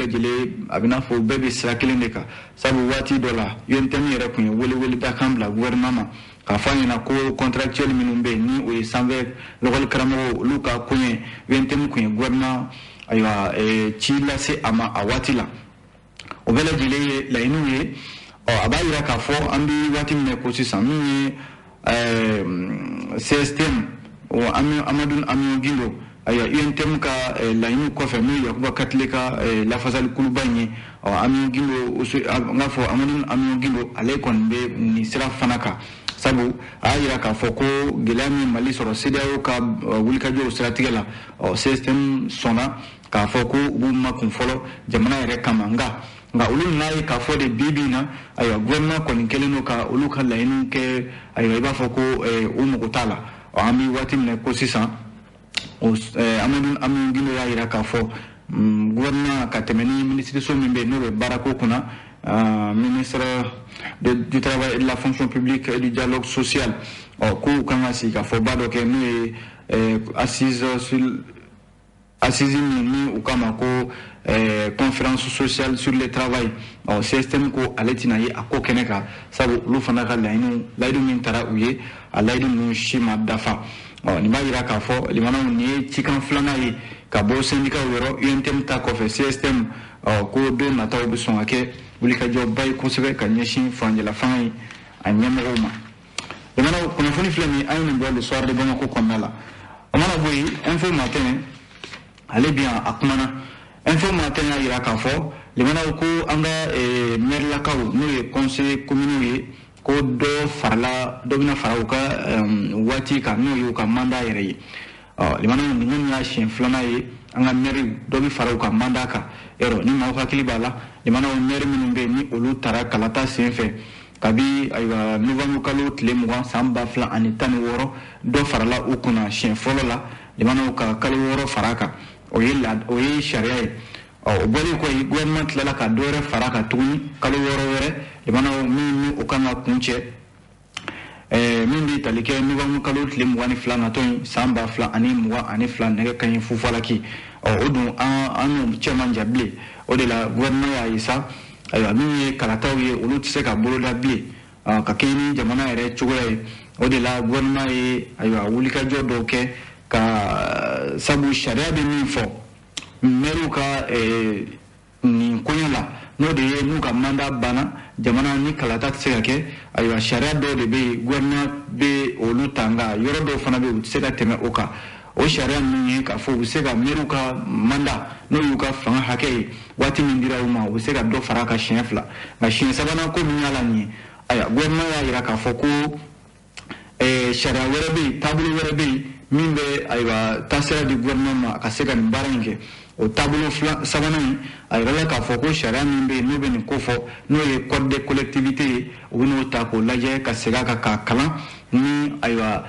lajɛlen a bɛ n'a fɔ bɛɛ bɛ sira kelen de kan, sabu waati dɔ la UNTM yɛrɛ tun ye weleweledakan bila gouvernement ma k'a fɔ a ɲɛna ko contractuel minnu bɛ yen, ni o ye sanfɛ lɔgɔli karamɔgɔw, olu ka koɲɛ, UNTM tun ye gouvernement ayiwa ci lase a ma a waati la. O bɛɛ lajɛlen ye laɲiniw ye. Ɔ, a b'a yira k'a fɔ an bɛ waati min na ko sisan, min ye CSTM, o Amadou Amion Guindo, ayiwa, UNTM ka laɲiniw kɔfɛ, n'o ye Yakuba Katile ka lafasali kuluba in ye, ɔ, Amion Guindo, n k'a fɔ Amadou Amion Guindo, ale kɔni bɛ nin sira fana kan, sabu a y'a yira k'a fɔ ko gɛlɛya min Mali sɔrɔ CEDEAO ka wulikajɔw siratigɛ la, ɔ, CSTM sɔnna k'a fɔ ko u b'u makun fɔlɔ jamana yɛrɛ kama. Nka olu nana ye k'a fɔ de bi bi in na, ayiwa, gouvernement kɔni kɛlen don ka olu ka laɲiniw kɛ, ayiwa, i b'a fɔ ko u mago t'a la. Ɔ, an bɛ waati min na ko sisan, o Amadou Amion Guindo y'a yira k'a fɔ gouvernement, ka tɛmɛ ni minisiriso min bɛ yen, n'o bɛ baarako kunna, ministre du Travail et de la Fonction publique et du Dialogue social, ɔ, k'u kan ka sigi ka fɔ ba dɔ kɛ, n'o ye assise sur assise min ni u k'a ma ko conférence sociale sur le travail. Ɔ, CSTM ko ale tɛna ye a ko kɛnɛ kan, sabu olu fana ka laɲiniw, layidu min taara u ye, a layidu ninnu si ma dafa. Ɔ, nin b'a yira k'a fɔ limanaw, nin ye cikan filanan ye ka bɔ syndicat yɔrɔ, UNTM ta kɔfɛ CSTM. Ɔ, ko don nataw bɛ sɔn ka kɛ wulikajɔba ye kosɛbɛ ka ɲɛsin furancɛla fanga ye a ɲɛmɔgɔw ma. Limanaw, kunnafoni filɛ nin ye, an ye nin bɔ Le Soir de Bamako kɔnɔna la. O mana bɔ yen, Info Matin ale bi yan, a kumana. Info Matin y'a yira k'a fɔ limanaw ko an ka mɛrilakaw, n'o ye conseil communaux ye, ko dɔ farala, dɔ bɛna fara u ka waati kan, n'o ye u ka mandat yɛrɛ ye. Ɔ, limanaw, nin kɔni y'a siɲɛ filanan ye an ka mɛriw dɔ bɛ fara u ka mandat kan. Yɔrɔ ni maaw hakili b'a la, limanaw, mɛri minnu bɛ yen, ni olu taara kalata sen fɛ kabi, ayiwa, novembre kalo tile 20 san 2016, dɔ farala u kunna siɲɛ fɔlɔ la, limanaw, ka kalo 6 fara a kan. O ye la, o ye sariya ye. Ɔ, o bɔlen kɔ yen, gouvernement tilala ka dɔ wɛrɛ fara a kan tuguni, kalo 6 wɛrɛ, limanaw, min ni o kan ka kun cɛ min bɛ tali kɛ novembre kalo tile 22 natɔ in san 2022, nɛgɛ kanɲɛ fufalaki. Ɔ, o dun, an n'o cɛ man jan bilen. O de la gouvernement y'a ye sa, ayiwa, min ye kalataw ye, olu tɛ se ka boloda bilen ka kɛɲɛ ni jamana yɛrɛ cogoya ye. O de la gouvernement ye, ayiwa, wulikajɔ dɔw kɛ, ka sabu sariya bɛ min fɔ mɛriw ka nin koɲɛ la, n'o de ye n'u ka mandat banna, jamana ni kalata tɛ se ka kɛ, ayiwa, sariya dɔw de bɛ yen, gouvernement bɛ olu ta, nka yɔrɔ dɔw fana bɛ yen, u tɛ se ka tɛmɛ o kan. O sariya ninnu ye k'a fɔ u bɛ se ka mɛriw ka mandat, n'o y'u ka fanga hakɛ ye, waati min dira u ma, u bɛ se ka dɔ fara a kan siɲɛ fila, nka siɲɛ sabanan ko min y'a la nin ye, ayiwa, gouvernement y'a yira k'a fɔ ko sariya wɛrɛ bɛ yen, taabolo wɛrɛ bɛ yen min bɛ, ayiwa, taasira di gouvernement ma a ka se ka nin baara in kɛ. O taabolo fila sabanan in, a yirala k'a fɔ ko sariya min bɛ yen, n'o bɛ nin ko fɔ, n'o ye code de collectivité ye, u bɛ n'o ta k'o lajɛ ka segin a kan k'a kalan ni, ayiwa,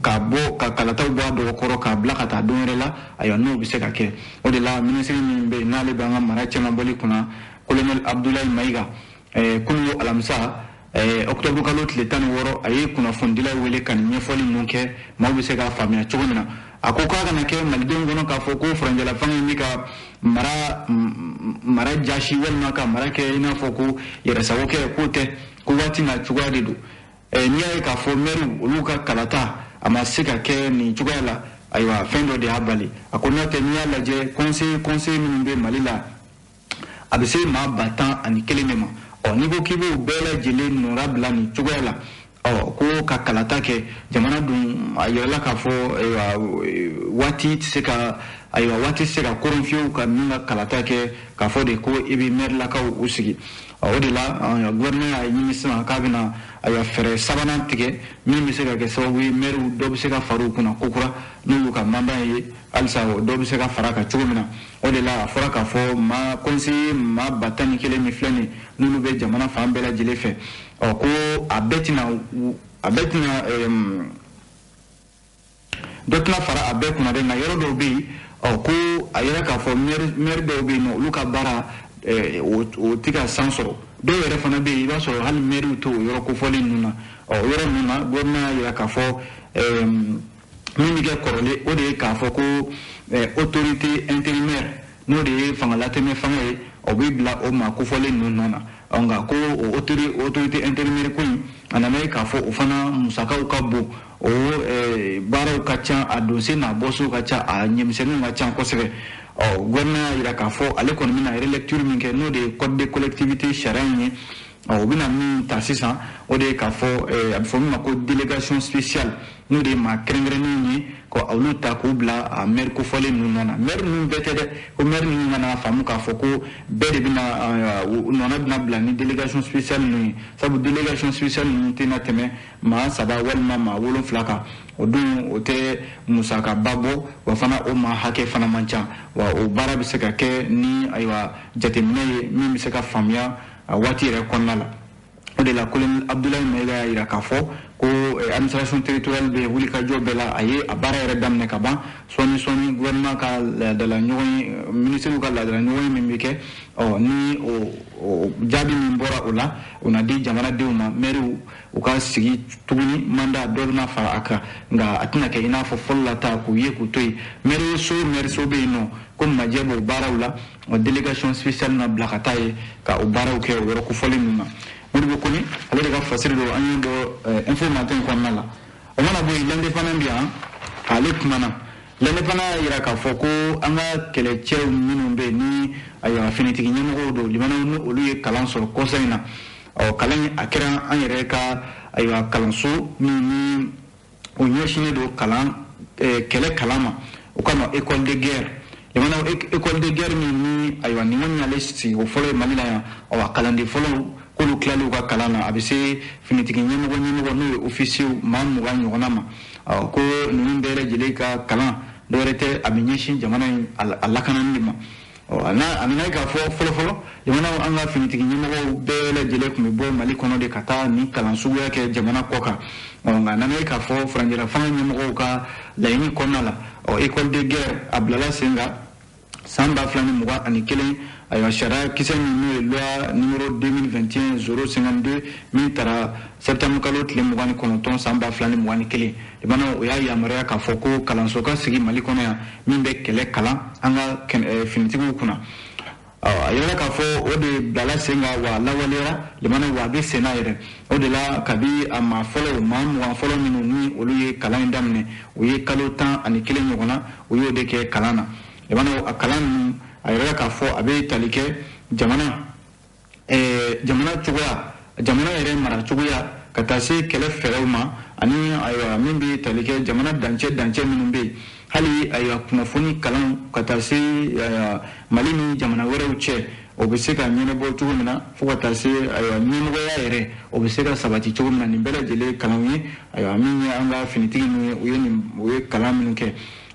ka bɔ ka kalataw bɔ a dɔgɔkɔrɔ k'a bila ka taa don wɛrɛ la. Ayiwa, n'o bɛ se ka kɛ, o de la minisiri min bɛ yen, n'ale bɛ an ka mara cɛmabɔli kunna, colonel Abdoulaye Mayiga, kunun alamisa, octobre kalo tile 16, a ye kunnafonidilaw wele ka nin ɲɛfɔli ninnu kɛ, maaw bɛ se k'a faamuya cogo min na. A ko k'a kana kɛ malidenw kɔnɔ k'a fɔ ko furancɛla fanga in bɛ ka mara jasi walima ka mara kɛ i n'a fɔ ko yɛrɛsago kɛ, k'o tɛ, ko waati n'a cogoya de don. N'i y'a ye k'a fɔ mɛriw olu ka kalata a ma se ka kɛ nin cogoya la, ayiwa, fɛn dɔ de y'a bali. A ko n'o tɛ, n'i y'a lajɛ, conseil minnu bɛ Mali la, a bɛ se maa 10 001 de ma. Ɔ, n'i ko k'i b'o bɛɛ lajɛlen nɔra bila nin cogoya la, ɔ, ko ka kalata kɛ, jamana dun a yirala k'a fɔ, ayiwa, waati tɛ se ka, ayiwa, waati tɛ se ka koron fiyewu ka min ka kalata kɛ, k'a fɔ de ko i bɛ mɛrilakaw u sigi. O de la gouvernement y'a ɲini sisan k'a bɛna, ayiwa, fɛɛrɛ sabanan tigɛ min bɛ se ka kɛ sababu ye mɛriw dɔ bɛ se ka fara u kunna kokura, n'o y'u ka mandat ye, halisa dɔ bɛ se ka fara a kan cogo min na. O de la a fɔra k'a fɔ maa conseiller maa 11 000 min filɛ nin ye, n'olu bɛ jamana fan bɛɛ lajɛlen fɛ, ɔ, ko a bɛɛ tɛna, dɔ tɛna fara a bɛɛ kunna dɛ, nka yɔrɔ dɔw bɛ yen, ɔ, ko a yɛrɛ k'a fɔ maire dɔw bɛ yen nɔ, olu ka baara o tɛ ka san sɔrɔ. Dɔw yɛrɛ fana bɛ yen, i b'a sɔrɔ hali maires t'o yɔrɔ kofɔlen ninnu na. Ɔ, yɔrɔ ninnu na, gouvernement y'a jira k'a fɔ min bɛ kɛ kɔrɔlen, o de ye k'a fɔ ko autorité intérimaire, n'o ye n'o de ye fanga latɛmɛ fanga ye, o bɛ bila o maa kofɔlen ninnu nɔ na. Nka ko o autorité intérimaire ko in, a nana ye k'a fɔ o fana musakaw ka bon, o baaraw ka ca, a donsen n'a bɔsow ka ca, a ɲɛmisɛnninw ka ca kosɛbɛ. Ɔ gouvernement y'a jira k'a fɔ ale kɔni bɛna relecture min kɛ, n'o de ye code de collectivité sariya in ye, ɔ u bɛna min ta sisan, o de ye k'a fɔ a bɛ fɔ min ma ko délégation spéciale, n'o de ye maa kɛrɛnkɛrɛnnenw ye, ko olu ta k'u bila a maire kofɔlen ninnu nɔ na. Maire ninnu bɛɛ tɛ dɛ, ko maire ninnu kana faamu k'a fɔ ko bɛɛ de bɛna nɔnɔ bɛna bila ni délégation spéciale ninnu ye, sabu délégation spéciale ninnu tɛna tɛmɛ maa 3 walima maa 7 kan. O dun o tɛ musakaba bɔ, wa fana o maa hakɛ fana man ca, wa o baara bɛ se ka kɛ ni ayiwa jateminɛ ye min bɛ se ka faamuya a waati yɛrɛ kɔnɔna la. O de la colonel Abdoulaye Maïga y'a jira k'a fɔ ko administration territoriale bɛ wulikajɔ bɛɛ la, a ye a baara yɛrɛ daminɛ ka ban. Sɔɔni sɔɔni gouvernement ka laadala ɲɔgɔn ye, ministre ka laadala ɲɔgɔn ye min bɛ kɛ, ɔ ni o jaabi min bɔra o la, o na di jamanadenw ma. Maires u ka sigi tuguni, mandat dɔ bɛna fara a kan, nka a tɛna kɛ i n'a fɔ fɔlɔ la ta k'u ye k'u to yen. Maire so bɛ yen nɔ ko majɛ b'o baaraw la, o délégation spéciale na bila ka taa yen ka o baaraw kɛ o yɔrɔ kofɔlen ninnu na. Modibo Kone ale de ka fasiri don, an y'o bɔ Info Matin kɔnɔna la. O mana bɔ yen, l'Indépendant bi yan, ale kumana. L'Indépendant y'a jira k'a fɔ ko an ka kɛlɛcɛw minnu bɛ yen ni ayiwa finitigi ɲɛmɔgɔw don, limanaw ni olu ye kalan sɔrɔ kɔsa in na. Ɔ kalan in a kɛra an yɛrɛ ka ayiwa kalanso min ni o ɲɛsinnen don kalan kɛlɛ kalan ma, o kama école de guerre. Limanaw école de guerre min ni ayiwa nin kɔni y'ale sigi o fɔlɔ ye Mali la yan. Ɔ kalanden fɔlɔw k'olu tilal'u ka kalan na, a bɛ se finitigi ɲɛmɔgɔ n'o ye officier maa 20 ɲɔgɔnna ma. Ɔ ko ninnu bɛɛ lajɛlen ka kalan dɔwɛrɛ tɛ, a bɛ ɲɛsin jamana in a lakanani de ma. Ɔ a nana ye k'a fɔ fɔlɔfɔlɔ jamanaw an ka finitigi ɲɛmɔgɔw bɛɛ lajɛlen tun bɛ bɔ Mali kɔnɔ de ka taa nin kalan suguya kɛ jamana kɔ kan. Ɔ nka a nana ye k'a fɔ furancɛla fanga ɲɛmɔgɔw ka laɲini kɔnɔna la, ɔ école de guerre a bilala sen kan san 2021. Ayiwa sariya kisɛ min n'o ye loi numéro 2021 052 min taara septembre kalo tile 29 san 2021, limana o y'a yamaruya k'a fɔ ko kalanso ka sigi Mali kɔnɔ yan min bɛ kɛlɛ kalan an ka finitigiw kunna. A yirala k'a fɔ o de bilala sen kan, wa lawaleyara, limana wa a bɛ sen na yɛrɛ. O de la kabi a maa fɔlɔw, maa 20 fɔlɔ minnu ni olu ye kalan in daminɛ, u ye kalo 11 ɲɔgɔnna u y'o de kɛ kalan na. Limana a kalan ninnu a yɛrɛ k'a fɔ a bɛ tali kɛ jamana cogoya, jamana yɛrɛ mara cogoya, ka taa se kɛlɛ fɛɛrɛw ma, ani ayiwa min bɛ tali kɛ jamana dancɛ minnu bɛ yen, hali ayiwa kunnafoni kalan ka taa se Mali ni jamana wɛrɛw cɛ, o bɛ se ka ɲɛnabɔ cogo min na, fo ka taa se ayiwa ɲɛmɔgɔya yɛrɛ o bɛ se ka sabati cogo min na. Nin bɛɛ lajɛlen kalanw ye, ayiwa min ye an ka finitigi ninnu ye, u ye kalan minnu kɛ.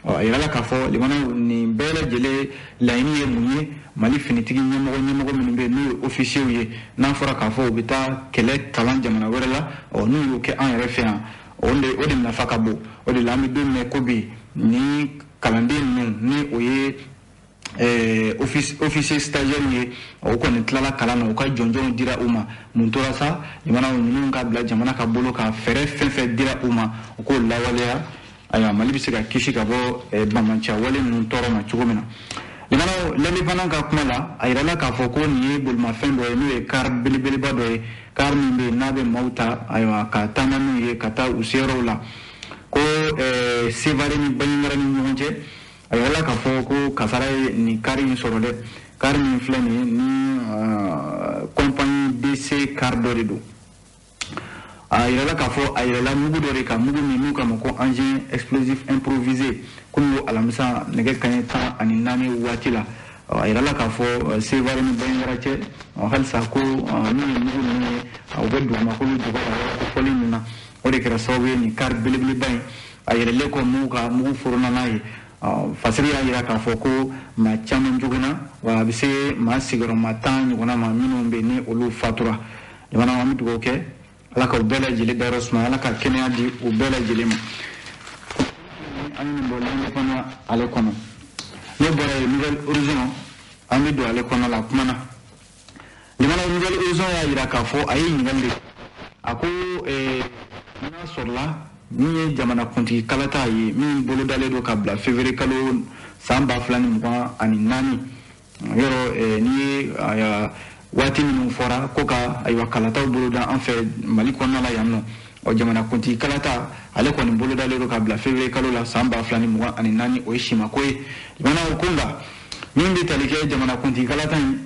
A yirala k'a fɔ limanaw nin bɛɛ lajɛlen laɲini ye mun ye, Mali finitigi ɲɛmɔgɔ minnu bɛ yen n'o ye officiers ye, n'a fɔra k'a fɔ u bɛ taa kɛlɛ kalan jamana wɛrɛ la, ɔ n'u y'o kɛ an yɛrɛ fɛ yan, o de nafa ka bon. O de la an bɛ don min na ko bi, ni kalanden ninnu ni o ye officier stagiaire ye, o kɔni tilala kalan na, u ka jɔnjɔnw dira u ma. Mun tora sa, limanaw ninnu ka bila jamana ka bolo kan, fɛɛrɛ fɛn fɛn dira u ma, u k'o lawaleya. Ayiwa Mali bɛ se ka kisi ka bɔ banbanciya wale ninnu tɔɔrɔ ma cogo min na. Limanaw l'Indépendant ka kuma la, a yirala k'a fɔ ko nin ye bolimafɛn dɔ ye n'o ye car belebeleba dɔ ye, car min bɛ yen n'a bɛ maaw ta ayiwa ka taama n'u ye ka taa u seyɔrɔw la, ko Sevare ni Banjagara ni ɲɔgɔn cɛ. A yirala k'a fɔ ko kasara ye nin car in sɔrɔ dɛ, car min filɛ nin ye ni compagnie DC car dɔ de don. A yirala k'a fɔ a yɛlɛla mugu dɔ de kan, mugu min n'u k'a ma ko engin explosif improvisé, komi alamisa nɛgɛ kanɲɛ 14 waati la. A yirala k'a fɔ Sevare ni Banjagara cɛ, halisa ko min ye mugu ninnu ye, u bɛ dugumakolo jukɔrɔ yɔrɔ kofɔlen ninnu na. O de kɛra sababu ye nin kari belebeleba in a yɛlɛlen kɔ mugu ka mugu forona n'a ye. Fasiri y'a jira k'a fɔ ko maa caman joginna, wa a bɛ se maa sigiyɔrɔma 10 ɲɔgɔnna ma minnu bɛ yen ni olu fatura. Jamana an bɛ dugawu kɛ Ala ka u bɛɛ lajɛlen dayɔrɔ suma, Ala ka kɛnɛya di u bɛɛ lajɛlen ma. An ye nin bɔ l'Indépendant ale kɔnɔ. Ne bɔra yen, Nouvelle Horizon, an bɛ don ale kɔnɔ la kuma na. Limana Nouvelle Horizon y'a jira k'a fɔ a ye ɲininkali de, a ko n'a sɔrɔla min ye jamanakuntigi kalata ye min bolodalen don ka bila février kalo san 2024, Yɔrɔ n'i ye waati minnu fɔra ko ka ayiwa kalataw boloda an fɛ Mali kɔnɔna la yan nɔ, ɔ jamanakuntigi kalata ale kɔni bolodalen don ka bila février kalo la san 2024, o ye simako ye. Limanaw ko nka min bɛ tali kɛ jamanakuntigi kalata in,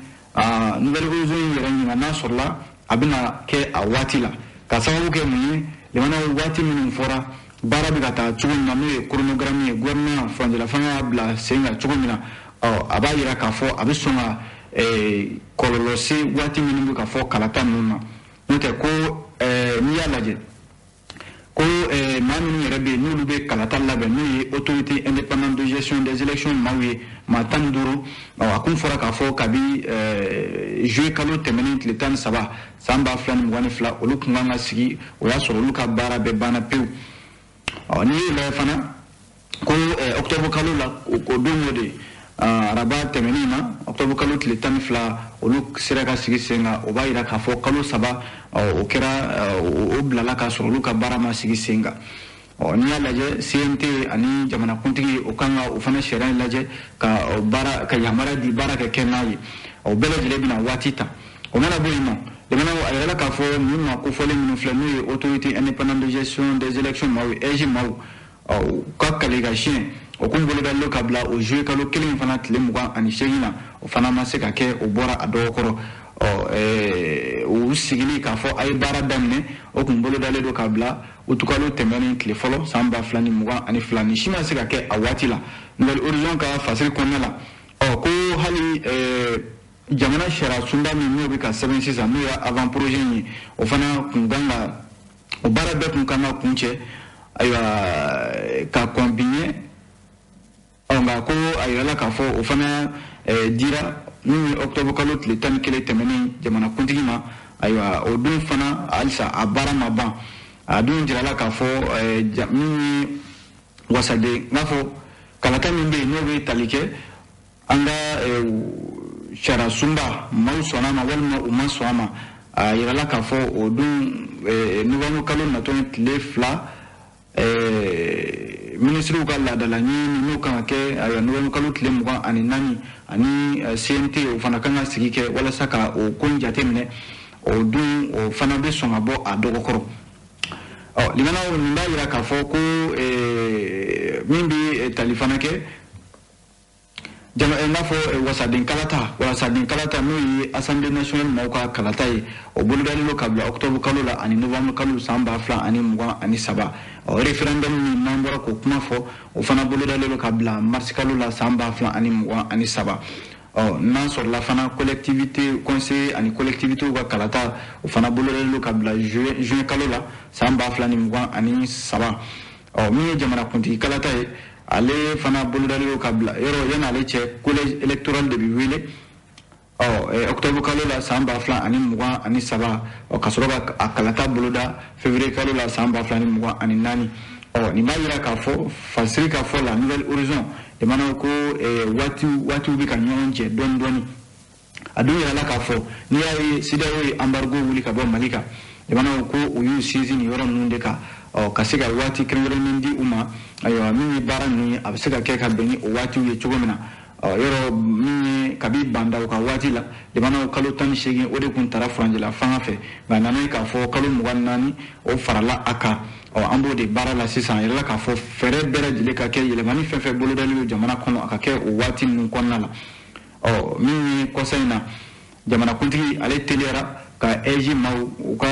Nouvelle Horizon in yɛrɛ ɲininka n'a sɔrɔla a bɛna kɛ a waati la, ka sababu kɛ mun ye? Limanaw, waati minnu fɔra, baara bɛ ka taa cogo min na, n'o ye chronogramme ye, gouvernement furancɛla fanga y'a bila sen kan cogo min na, ɔ a b'a yira k'a fɔ a bɛ sɔn ka kɔlɔlɔ se waati minnu bɛ ka fɔ kalata ninnu na. N'o tɛ ko n'i y'a lajɛ ko maa minnu yɛrɛ bɛ yen n'olu bɛ kalata labɛn, n'o ye Autorité indépendante de gestion des élections maaw ye, maa 15, a kun fɔra k'a fɔ kabi juillet kalo tɛmɛnen tile 13 san 2022, olu kun kan ka sigi, o y'a sɔrɔ olu ka baara bɛɛ banna pewu. Ɔ n'i y'o lajɛ fana ko octobre kalo la, o don o de araba tɛmɛnen na, octobre kalo tile 12, olu sera ka sigi sen kan. O b'a yira k'a fɔ kalo 3 o kɛra, o bilala k'a sɔrɔ olu ka baara ma sigi sen kan. Ɔ n'i y'a lajɛ, CNT ani jamanakuntigi, o kan ka o fana sariya in lajɛ ka baara ka yamaruya di baara ka kɛ n'a ye. O bɛɛ lajɛlen bɛna waati ta. O mana bɔ yen nɔ, jamana a yirala k'a fɔ ninnu maa kofɔlen minnu filɛ, n'o ye Autorité indépendante de gestion des élections maaw ye, AIGE maaw, u ka kale ka siɲɛ o kun bolodalen ka bila o juillet kalo kelen fana tile 28 na, o fana ma se ka kɛ, o bɔra a dɔgɔ kɔrɔ. Ɔ u sigili k'a fɔ a ye baara daminɛ, o kun bolodalen don ka bila utukalo tɛmɛnen tile fɔlɔ san 2022, nin si ma se ka kɛ a waati la. Nouvelle Horizon ka fasiri kɔnɔna la, ɔ ko hali jamana sariya sunba min n'o bɛ ka sɛbɛn sisan, n'o ye avant projet in ye, o fana kun kan ka o baara bɛɛ kun kan ka kuncɛ, ayiwa, ka kɔn bi ɲɛ. Ɔ nka ko a yirala k'a fɔ o fana dira min ye octobre kalo tile 11 tɛmɛnen jamanakuntigi ma. Ayiwa, o dun fana halisa a baara ma ban. A dun jirala k'a fɔ min ye wasaden, n k'a fɔ kalata min bɛ yen n'o bɛ tali kɛ an ka sariya sunba, maaw sɔnna a ma walima u ma sɔn a ma, a yirala k'a fɔ o dun novembre kalo natɔ tile 2, minisiriw ka laadala ɲini n'o kan ka kɛ, ayiwa, novembre kalo tile 24, ani CNT o fana kan ka sigi kɛ walasa ka o ko in jateminɛ, o dun o fana bɛ sɔn ka bɔ a dɔgɔkɔrɔ. Ɔ limanaw, nin b'a yira k'a fɔ ko min bɛ tali fana kɛ jama, n b'a fɔ wasaden kalata, wasaden kalata n'o ye Assemblée nationale maaw ka kalata ye, o bolodalen don ka bila octobre kalo la ani novembre kalo san 2023. Ɔ référendum min n'an bɔra k'o kuma fɔ, o fana bolodalen don ka bila mars kalo la san 2023. Ɔ n'an sɔrɔla fana collectivité, conseil ani collectivité ka kalata, o fana bolodalen don ka bila juin kalo la san 2023. Ɔ min ye jamanakuntigi kalata ye, ale fana bolodalen don ka bila yɔrɔ yan'ale cɛ, collège électoral de bɛ wele, ɔ octobre kalo la san 2023, ɔ ka sɔrɔ ka a kalata boloda février kalo la san 2024. Ɔ nin b'a yira k'a fɔ fasiri ka fɔ la Nouvelle Horizon jamanaw ko waatiw bɛ ka ɲɔgɔn cɛ dɔɔni dɔɔni. A dun yirala k'a fɔ n'i y'a ye CEDEAO ye embargo wuli ka bɔ Mali kan, jamanaw ko u y'u sinsin nin yɔrɔ ninnu de kan, ɔ ka se ka waati kɛrɛnkɛrɛnnen di u ma. Ayiwa, min ye baara ninnu ye, a bɛ se ka kɛ ka bɛn ni o waatiw ye cogo min na. Ɔ yɔrɔ min ye kabi bandaw ka waati la, jamanaw, kalo 18 o de kun tara furancɛla fanga fɛ, nka nana ye k'a fɔ kalo 24 o farala a kan. Ɔ an b'o de baara la sisan. A yirala k'a fɔ fɛɛrɛ bɛɛ lajɛlen ka kɛ, yɛlɛmani fɛn fɛn bolodalen don jamana kɔnɔ, a ka kɛ o waati ninnu kɔnɔna la. Ɔ min ye kɔsa in na, jamanakuntigi ale teliyara ka AIGE maaw u ka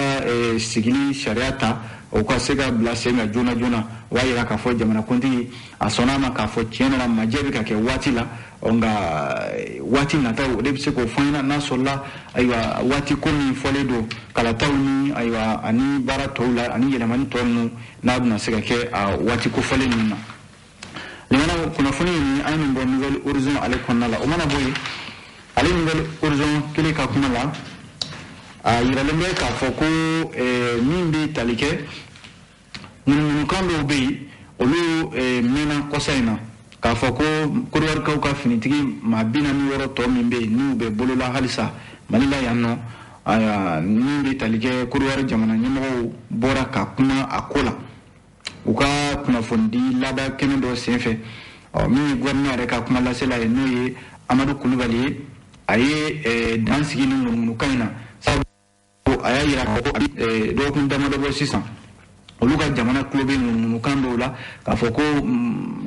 sigili sariya ta, o ka se ka bila sen kan joona joona. O b'a yira k'a fɔ jamanakuntigi a sɔnna a ma k'a fɔ tiɲɛ nana majɛ bɛ ka kɛ waati la. Ɔ nka waati nataw, o de bɛ se k'o fɔ an ɲɛna n'a sɔrɔla, ayiwa, waati ko min fɔlen don kalataw ni, ayiwa, ani baara tɔw la ani yɛlɛmani tɔ ninnu, n'a bɛna se ka kɛ a waati kofɔlen ninnu na. Limana, kunnafoni nin an ye nin bɔ Nouvelle Horizon ale kɔnɔna la. O mana bɔ yen, ale Nouvelle Horizon kelen ka kuma la, a yiralen bɛ k'a fɔ ko min bɛ tali kɛ ŋunuŋunukan dɔw bɛ yen, olu mɛnna kɔsa in na k'a fɔ ko Kodiwarikaw ka finitigi maa 46 tɔ min bɛ yen n'u bɛ bolola halisa Mali la yan nɔ. Ayiwa, min bɛ tali kɛ Kodiwari jamana ɲɛmɔgɔw bɔra ka kuma a ko la u ka kunnafonidi laada kɛnɛ dɔ senfɛ. Ɔ min ye gouvernement yɛrɛ ka kuma lasela ye, n'o ye Amadu Kulubali ye, a ye dan sigi ni ŋunuŋunukan in na, sabu a y'a yira k'a fɔ ko dɔgɔkun damadɔ bɔ sisan, olu ka jamana tulo bɛ ŋunuŋunukan dɔw la k'a fɔ ko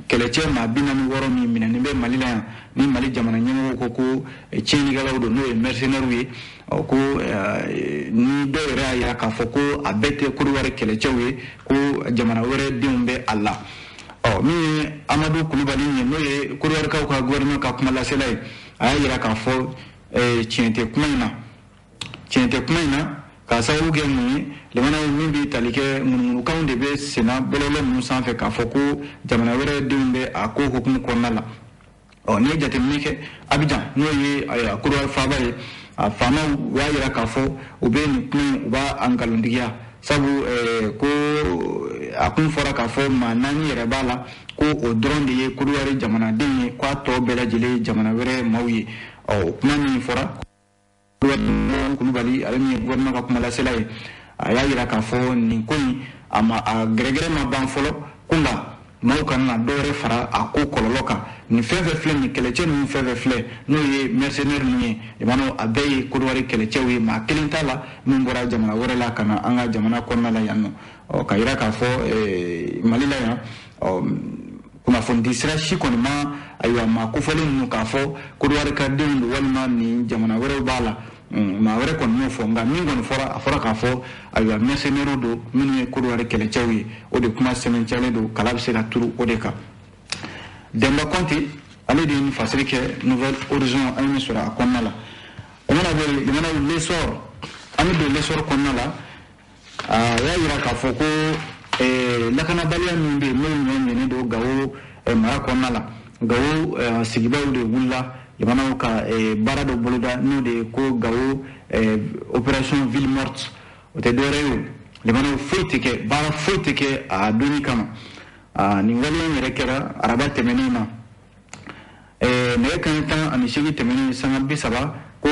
kɛlɛcɛ maa 46 min minɛnen bɛ Mali la yan, ni Mali jamana ɲɛmɔgɔw ko ko tiɲɛnikɛlaw don, n'o ye mercenaires ye, ko ni dɔw yɛrɛ y'a yira k'a fɔ ko a bɛɛ tɛ Côte d'Ivoire kɛlɛcɛw ye, ko jamana wɛrɛ denw bɛ a la. Ɔ min ye Amadu Kulubali ye, n'o ye Côte d'Ivoirekaw ka gouvernement ka kumalasela ye, a y'a yira k'a fɔ tiɲɛ tɛ kuma in na, tiɲɛ tɛ kuma in na, k'a sababu kɛ mun ye? Limanaw, min bɛ tali kɛ ŋunuŋunukanw de bɛ senna bɔlɔlɔ ninnu sanfɛ k'a fɔ ko jamana wɛrɛ denw bɛ a ko hukumu kɔnɔna la. Ɔ n'i ye jateminɛ kɛ Abidjan, n'o ye ayiwa Côte d'Ivoire faaba ye, a faamaw u y'a yira k'a fɔ u bɛ nin kuma in, u b'a a nkalontigiya, sabu ko a kun fɔra k'a fɔ maa 4 yɛrɛ b'a la, ko o dɔrɔn de ye Côte d'Ivoire jamanaden ye, k'a tɔ bɛɛ lajɛlen ye jamana wɛrɛ maaw ye. Ɔ o kuma min fɔra, Kulubali, ale min ye gouvernement ka kumalasela ye, a y'a yira k'a fɔ nin ko in, a ma a gɛrɛgɛrɛ ma ban fɔlɔ, ko nka maaw kana na dɔ wɛrɛ fara a ko kɔlɔlɔ kan. Nin fɛn fɛn filɛ, nin kɛlɛcɛ ninnu fɛn fɛn filɛ, n'o ye mercenaires ninnu ye, limanaw, a bɛɛ ye Côte d'Ivoire kɛlɛcɛw ye, maa kelen t'a la min bɔra jamana wɛrɛ la ka na an ka jamana kɔnɔna la yan nɔ. Ɔ ka yira k'a fɔ Mali la yan, ɔ kunnafoni sira si kɔni ma ayiwa maa kofɔlen ninnu k'a fɔ Côte d'Ivoire ka denw don walima nin jamana wɛrɛw b'a la, maa wɛrɛ kɔni m'o fɔ. Nka min kɔni fɔra, a fɔra k'a fɔ ayiwa mercenaires don minnu ye Côte d'Ivoire kɛlɛcɛw ye. O de kuma sɛmɛntiyalen don, kala bɛ se ka turu o de kan. Demba Kɔnte, ale de ye nin fasiri kɛ Nouvel Horizon, an ye min sɔrɔ a kɔnɔna la. O mana bɔ yen, limanaw, L'Essor, an bɛ don L'Essor kɔnɔna la. A y'a yira k'a fɔ ko lakanabaliya min bɛ yen, n'o ɲɔ ɲɛnen don Gawo mara kɔnɔna la, Gawo sigibaw de wulila, limanaw, ka baara dɔ boloda, n'o de ye ko Gawo opération ville morte. O tɛ dɔwɛrɛ ye o, limanaw, foyi tɛ kɛ, baara foyi tɛ kɛ a donni kama. Nin waleya in yɛrɛ kɛra araba tɛmɛnen na, nɛgɛ kanɲɛ 18 tɛmɛnen sanga 30, ko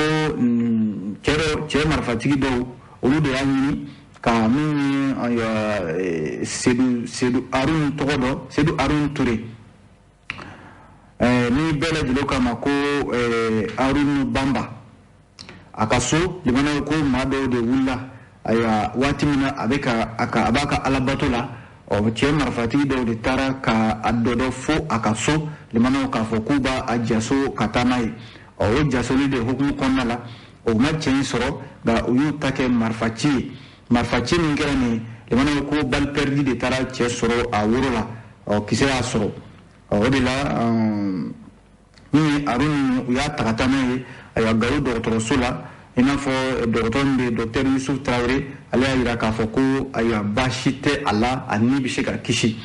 cɛ dɔ, cɛ marifatigi dɔw, olu de y'a ɲini ka min ye Sedu Arun tɔgɔ dɔ, Sedu Arun Ture, ni bɛɛ lajɛlen k'a ma ko Arun Bamba, a ka so. Limanaw, ko maa dɔw de wulila, ayiwa, waati min na a bɛ ka a ka a b'a ka alabato la, ɔ cɛ marifatigi dɔw de taara ka a dɔdɔ fo a ka so, limanaw, k'a fɔ k'u b'a a jaso ka taa n'a ye. Ɔ o jasoli de hukumu kɔnɔna la, o ma cɛ in sɔrɔ, nka u y'u ta kɛ marifaci ye. Marifaci min kɛra nin ye, limanaw, ko balle perdue de taara cɛ sɔrɔ a woro la, ɔ kisɛ y'a sɔrɔ. Ɔ o de la, min ye Arun, u y'a ta ka taa n'a ye, ayiwa, Gawo dɔgɔtɔrɔso la. I n'a fɔ dɔgɔtɔrɔ min bɛ yen, docteur Yusuf Tarawele, ale y'a yira k'a fɔ ko ayiwa baasi tɛ a la, a ni bɛ se ka kisi.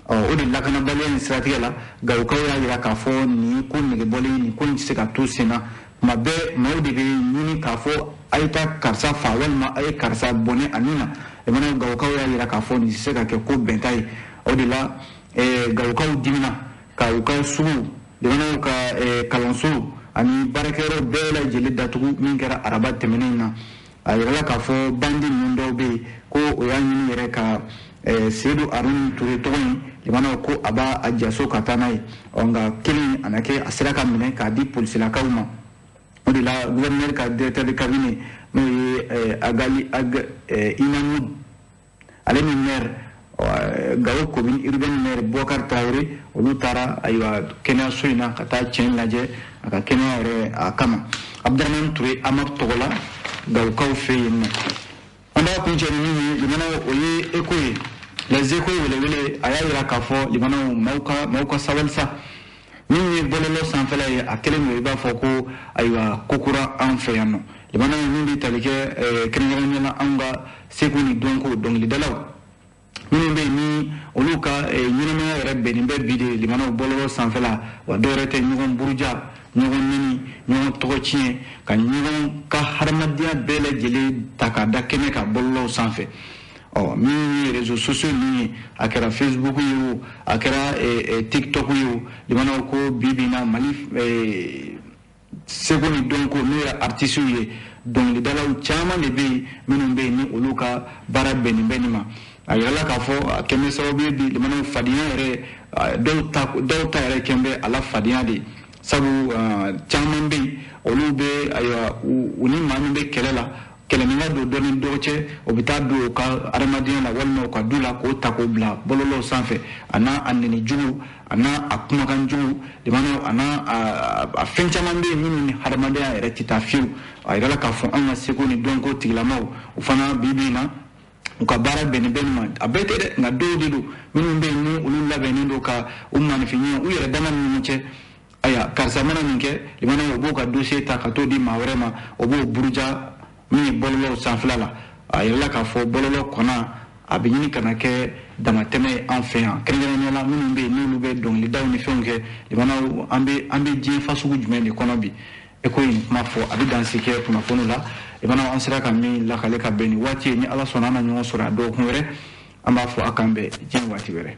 Ɔ o de lakanabaliya in siratigɛ la, Gawokaw y'a yira k'a fɔ nin ye ko negebɔlen, nin ko in tɛ se ka to sen na. Tuma bɛɛ maaw de bɛ ɲini k'a fɔ a ye taa karisa fa walima a ye karisa bɔnɛ a nin na. Limanaw, Gawokaw y'a yira k'a fɔ nin tɛ se ka kɛ ko bɛnta ye. O de la Gawokaw dimina ka u ka sugu, limanaw, ka kalanso ani baarakɛyɔrɔ bɛɛ lajɛlen datugu min kɛra araba tɛmɛnen in na. A yirala k'a fɔ bandi ninnu dɔw bɛ yen, ko o y'a ɲini yɛrɛ ka Sedu Arun Ture tɔgɔ in, limanaw, ko a b'a a jaso ka taa n'a ye. Ɔ nka kelen a na kɛ a sera ka minɛ k'a di polisilakaw ma. O de la gouverneur ka directeur de cabinet, n'o ye Agali Ag Inamud, ale ni maire, Gawo commune urbaine maire Boubacar Traoré, olu taara ayiwa kɛnɛyaso in na ka taa cɛ in lajɛ a ka kɛnɛya yɛrɛ a kama, Abdramane Touré Amadu tɔgɔ la Gawokaw fɛ yen nɔ. An b'a kuncɛ ni min ye, limanaw, o ye Écho ye, Les Échos welewele. A y'a yira k'a fɔ, limanaw, maaw ka sabali sa. Min ye bɔlɔlɔ sanfɛla ye, a kɛlen don i b'a fɔ ko ayiwa ko kura an fɛ yan nɔ. Limanaw, min bɛ tali kɛ kɛrɛnkɛrɛnnenya la anw ka seko ni dɔnko dɔnkilidalaw minnu bɛ yen, ni olu ka ɲɛnamaya yɛrɛ bɛnnen bɛ bi de, limanaw, bɔlɔlɔ sanfɛla wa, dɔwɛrɛ tɛ ɲɔgɔn buruja, ɲɔgɔn neni, ɲɔgɔn tɔgɔ tiɲɛ, ka ɲɔgɔn ka hadamadenya bɛɛ lajɛlen ta k'a da kɛnɛ kan bɔlɔlɔw sanfɛ. Ɔ min ye réseaux sociaux ninnu ye, a kɛra Facebook ye o, a kɛra TikTok ye o, limanaw, ko bi bi in na Mali seko ni dɔnko, n'o ye artistes ye, dɔnkilidalaw caman de bɛ yen minnu bɛ yen ni olu ka baara bɛnnen bɛ nin ma. A yirala k'a fɔ a kɛn bɛ sababu ye bi, limanaw, fadenya yɛrɛ, dɔw ta yɛrɛ kɛn bɛ a la fadenya de. Sabu caman bɛ yen, olu bɛ, ayiwa, u ni maa min bɛ kɛlɛ la, kɛlɛmin ka don dɔ ni dɔ cɛ, o bɛ taa don u ka adamadenya la walima u ka du la k'o ta k'o bila bɔlɔlɔw sanfɛ, a n'a a nɛni jugu, a n'a a kumakan jugu, limanaw, a n'a a fɛn caman bɛ yen minnu ni hadamadenya yɛrɛ tɛ taa fiyewu. A yirala k'a fɔ anw ka seko ni dɔnko tigilamaw, o fana bi bi in na, u ka baara bɛnnen bɛ nin ma. A bɛɛ tɛ dɛ, nka dɔw de don minnu bɛ yen ni olu labɛnnen don ka u maninfin u yɛrɛ dama ni ɲɔgɔn cɛ. Ayiwa, karisa mana nin kɛ, limanaw, o b'o ka dossier ta ka t'o di maa wɛrɛ ma, o b'o buruja min ye bɔlɔlɔw sanfɛla la. A yirala k'a fɔ bɔlɔlɔ kɔnɔ, a bɛ ɲini ka na kɛ damatɛmɛ ye an fɛ yan, kɛrɛnkɛrɛnnenya la minnu bɛ yen n'olu bɛ dɔnkilidaw ni fɛnw kɛ. Limanaw, an bɛ diɲɛ fasugu jumɛn de kɔnɔ bi? E ko nin kuma fɔ, a bɛ dansi kɛ kunnafoni la. Limanaw, an sera ka min lakale ka bɛn nin waati ye, ni Ala sɔnna, an na ɲɔgɔn sɔrɔ a dɔgɔkun wɛrɛ. An b'a fɔ a k'an bɛn diɲɛ waati wɛrɛ.